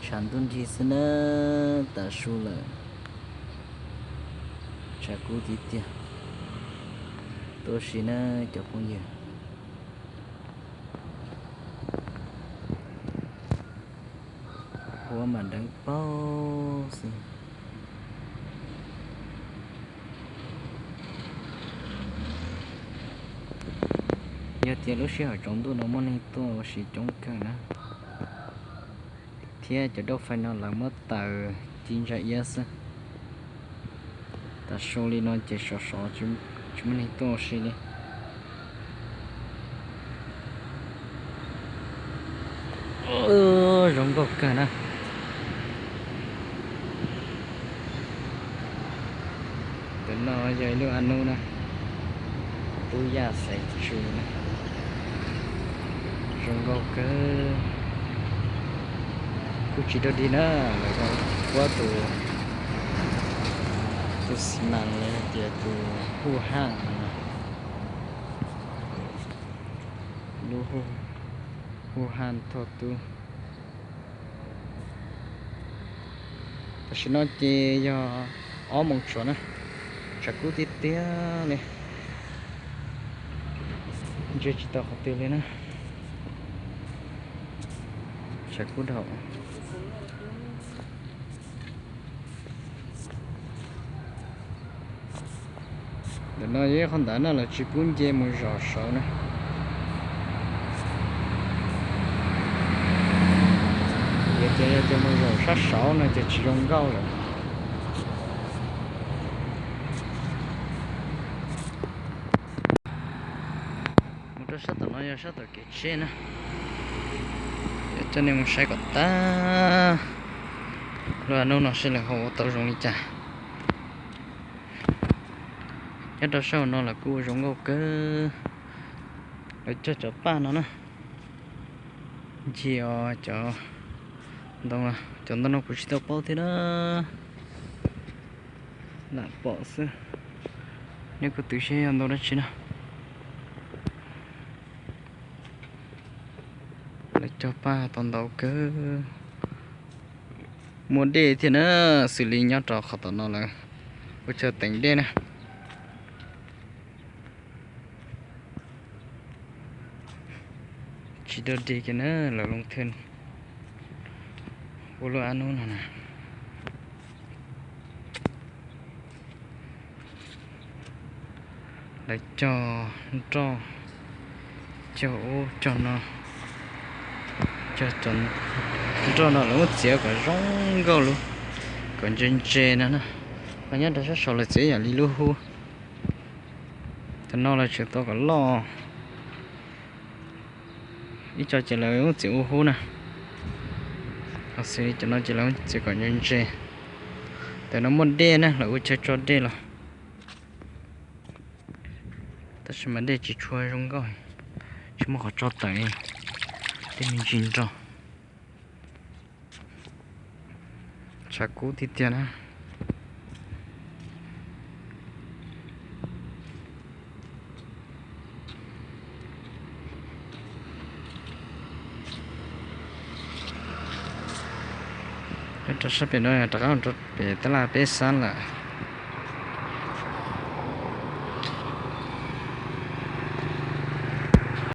Tshav ntuj nrig xwb na, tav su lawm, tshav kub tiag tiag. Tuaj ua si na cov phooj ywg. Huab mas deev paug xwb. Yog tias lub sij hawm tsaus ntuj no muaj neeg tuaj ua si coob kawg na, thiab cov dauj fais no lawv muab taws ci ntsa iab xwb. Tav su li no ces sov sov, tsis muaj neeg tuaj ua si li. Zoo nkauj kawg na. Tus no yog ib lub a nub na, tub yaj xaiv tsw na. Zoo nkauj kawg. Kuj tsis dog dig na, lawv puab tus, tus xi mas los yog tias tus huj haj no, lub huj haj thauj tub. Tam sim no ces yog ob moos tsuas na, tshav kub tiag tiag li, ntsia tsis tau qhov twg li na, tshav kub dhau. Ntawm no yog ib qhov ntawd na, lawv tsis pub nce mus zos saud na. Yog tias, yog tias mus zos sab saud no ces tsis zoo nkauj lawm. Mus rau sab tom no yog sab tom kev tsheb na. Coj nej mus saib kom tag lub a nub no seb lawv ho ua tau zoo li cas. Nyob rau sab hauv no lawv kuj ua zoo nkauj kawg. Lawv cog cov paj no na, ncig os cov ntoo, cov ntoo no kuv tsis tau paub thiab na, lam pom xwb, nej kuj twv seb yog ntoo dab tsi na. Lawv cog paj tau ntau kawg. Muaj dej thiab na, xws li nyob rau qhov tom no lawv ua chaw teev dej na. Tsis dog dig kiag na, lawv loo thwj ua lub a nub no na. Lawv cog nroj, cog ub cog no, cog nroj no lawv muab txiav kom zoo nkauj lub, kom ntse ntse no na. Ho nyob rau sab saud lawv txiav yam li lub hub. Cov no lawv tseem tau kom loj. Ib co ces lawv muab txiav ua hub na, ho xws li cov no ces lawv muab txiav kom ntse ntse. Ntawm no muaj dej na, lawv ua chaw tso dej los, tab sis mas dej tsis tshua zoo nkauj, tsis muaj qhov tso tawm li, dej me ntsis nrog. Tshav kub tiag tiag na. Nyob rau sab pem no rov qab rau pem tab laj peb xab lawm.